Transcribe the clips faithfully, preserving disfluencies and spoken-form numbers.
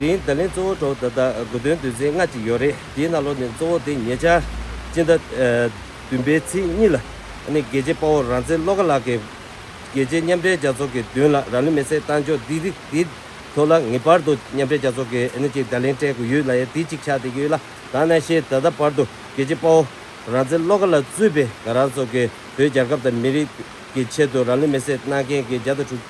དེ་ཡིན། བརྡ་ལན་གཙོ་བོ་འགྲོ་ད་ལྟ་དགུང་སྟོན་དུས་ཚན་ལྔ་ཅིག་ཡོད་རེད། དེའི་ནང་ལོགས་ནས་གཙོ་བོ་དེ་ཉེ་ཆར་སྤྱི་ཟླ་ཨ་བདུན་པའི་ཚེས་གཉིས་ལ་ཨ་ནི་རྒྱལ་གཅེས་དཔའ་བོ་རང་བཙན་བློ་དགའ་ལགས་ཀྱིས་རྒྱལ་སྤྱིའི་མཉམ་འབྲེལ་རྒྱལ་ཚོགས་ཀྱི་མདུན་ལ་རང་ལུས་མེར་སྲེག་བཏང་ཕྱོགས་འདི་རིགས་འདི་ཐོག་ལ་ངེས་པར་དུ་མཉམ་འབྲེལ་རྒྱལ་ཚོགས་ཀྱིས་ཨ་ནི་ཅིག་བརྡ་ལན་སྤྲད་དགོས་ཡོད་ལབ་ཡ་འདི་གཅིག་ཆགས་བསྡད་ཀྱི་ཡོད་ལ། ད་ནང་བཞིན་ད་ལྟ་བར་དུ་རྒྱལ་གཅེས་དཔའ་བོ་རང་བཙན་བློ་དགའ་ལགས་གཙོས་པའི་ང་རང་ཚོ་གི་བོད་རྒྱལ་ཁབ་དང་མི་རིགས་ཀྱི་ཆེད་དུ་རང་ལུས་མེར་སྲེག་གནང་མཁན་གྱི་བརྒྱ་དང་དྲུག་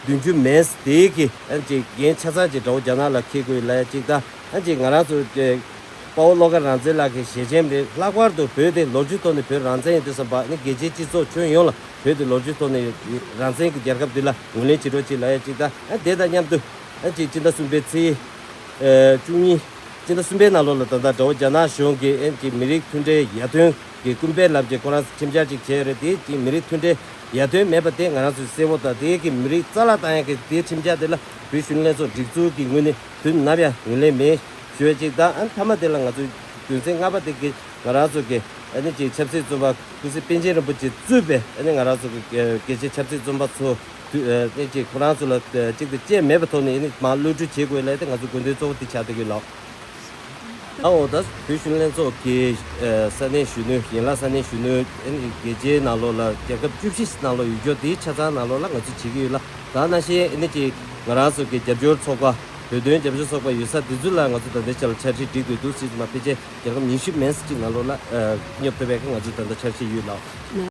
བདུན་ཅུ་མིན་དེའི་གི་ཨ་ནི་ཅིག་འགན་ཆ་ཚང་ཅིག་དགྲ་བོ་རྒྱ་ནག་ལ་འཁྱེར་དགོས་ལབ་ཡ་གཅིག་དང་། ཨ་ནི་ཅིག་ང་རང་ཚོ་གི་དཔའ་བོ་བློ་དགའ་རང་བཙན་ལགས་ཀྱི་ཞལ་ཆེམས་རེད། ལྷག་པར་དུ་བོད་དེ་ལོ་རྒྱུས་ཐོག་ནས་བོད་རང་བཙན་ཡིན་དུས་ཙམ་པ་ཨ་ནི་རྒྱལ་སྤྱིའི་སྤྱི་ཚོགས་ཁྱོན་ཡོངས་ལ་བོད་དེ་ལོ་རྒྱུས་ཐོག་ནས་རང་བཙན་གྱི་རྒྱལ་ཁབ་འདི་ལ་ངོས་ལེན་བྱེད་རོགས་གྱིས་ལབ་ཡ་གཅིག་དང་། ཨ་ནི་དེ་དང་མཉམ་དུ་ཨ་ནི་ཅིག་སྤྱི་ཟླ་གསུམ་པའི་ཚེས་ཨ་བཅུ་གཉིས་སྤྱི་ཟླ་གསུམ་པའི་ནང་ལོགས་ལ་ད་ལྟ་དགྲ་བོ་རྒྱ་ནག་གཞུང་གིས་ཨ་ནི་ཅིག་མི་རིགས་མཐུན་སྒྲིལ་ཡར་ཐོན་གྱི་སྐུལ་སྤེལ་ལབ་ཅིག་ཁོ་རང་ཁྲིམས་འཆར་ཅིག་བྱས་ཡོད་རེད། དེ་ཅིག་མི་རིགས་མཐུན་སྒྲིལ་ཡར་ཐོན་མེད་པ་དེ་ང་རང་ཚོས་གསལ་བོ་དང་། དེ་གི་མི་རིགས་རྩ་བརླག་བཏང་ཡག་གི་དེའི་ཁྲིམས་འཆར་དེ་ལ་བོད་གཞོན་ནུ་ལྷན་ཚོགས་སྒྲིག་འཛུགས་ཀྱི་ངོས་ནས་དུས་ནམ་ཡང་ངོས་ལེན་མེད་ཞུ་བ་ཅིག་དང་། ཨ་ནི་མཐའ་མ་དེ་ལ་ང་ཚོའི་དོན་ཚན་ལྔ་པ་དེ་གི་ང་རང་ཚོ་གི་ཨ་ནི་ཅིག་ཆབ་སྲིད་བཙོན་པ་སྐུ་ཚེ་པཎ་ཆེན་རིན་པོ་ཆེ་གཙོས་པའི་ཨ་ནི་ང་རང་ཚོ་གི་རྒྱལ་སྤྱིའི་ཆབ་སྲིད་བཙོན་པ་ཚོ་དུས་ཨ་ནི་ཅིག་ཁོ་རང་ཚོ་ལ་ཨ་གཅིག་ཏུ་བཅད་མེད་པའི་ཐོག་ནས་ཨ་ནི་མར་གློད་བཀྲོལ་བྱེད་དགོས་ལབ་དེ་ང་ཚོའི་དགོས་འདུན་གཙོ་བོ་དེ་ཆགས་བསྡད་ཡོད་ལགས། ཨ་འོ། ད་བོད་གཞོན་ནུ་ལྷན་ཚོགས་ཀྱི་ཨ་ས་གནས་གཞོན་ནུ་ཡན་ལག་ས་གནས་གཞོན་ནུ་ཨ་ནི་རྒྱལ་སྤྱིའི་ནང་ལོགས་ལ་རྒྱལ་ཁབ་བཅུ་བཞི་ནང་ལོགས་ཡོད་རྒྱུ་དེའི་ཆ་ཚང་ནང་ལོགས་ལ་ང་ཚོས་བྱེད་ཀྱི་ཡོད་ལ། ད་ནང་བཞིན་ཨ་ནི་ཅིག་ང་རང་ཚོ་གི་རྒྱབ་སྐྱོར་ཚོགས་པ། བོད་དོན་རྒྱབ་སྐྱོར་ཚོགས་པ་ཡོད་ས་དེ་ཚོ་ལ་ང་ཚོ་ད་ལྟའི་ཆར་ལ་འཆར་གཞི་སྒྲིག་དགོས་འདུག་ཟེར་ཙམ་པ། ཕལ་ཆེར་རྒྱལ་ཁབ་ཉི་ཤུ་མན་ཙམ་ཅིག་ནང་ལོགས་ལ་ཨ་སྙོབ་ཐུབ་པའི་ང་ཚོ་ད་ལྟ་འཆར་གཞི་ཡོད་ལགས།